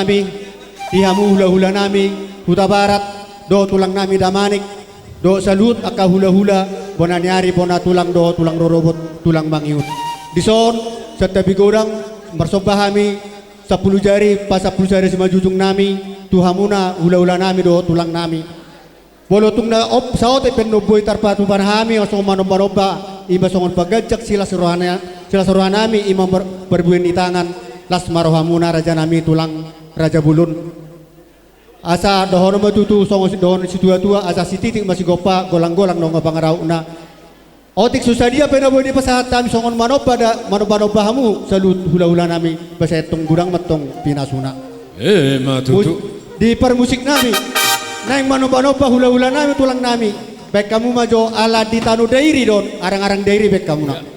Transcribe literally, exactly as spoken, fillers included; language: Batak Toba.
nami, di hamu hulahula nami Hutabarat, dohot tulang nami Damanik, dohot saluhut angka hulahula, bona ni ari, bona tulang, dohot tulang rorobot, tulang mangihut. Dison, santabi godang, marsomba hami, sampulu jari, pasampulu jari simanjujung nami, tu hamuna hulahula nami dohot tulang nami. Molo tung na op-, saotik pe nuaeng boi tarpatupa hami, songon manomba-nomba, ima songon pangganjang silas rohana, silas roha nami, ima mar-, parbue ni tangan, las ma rohamuna raja nami tulang raja bolon. Asa dohonon ma tutu songon si-, dohonon situa-tua, asa sititik ma sigompa, golang-golang nunga pangarahutna. Otik so sadia pe na boi dipasahat hami songon manomba da, manomba-nomba hamu saluhut hulahula nami, asa tong godang ma tong pinasuna. Ima tutu. Mus-, di parmusik nami, naeng manomba-nomba hulahula nami tulang nami, baen hamu ma jo ala di tano Dairi do on, arang-arang Dairi baen hamuna.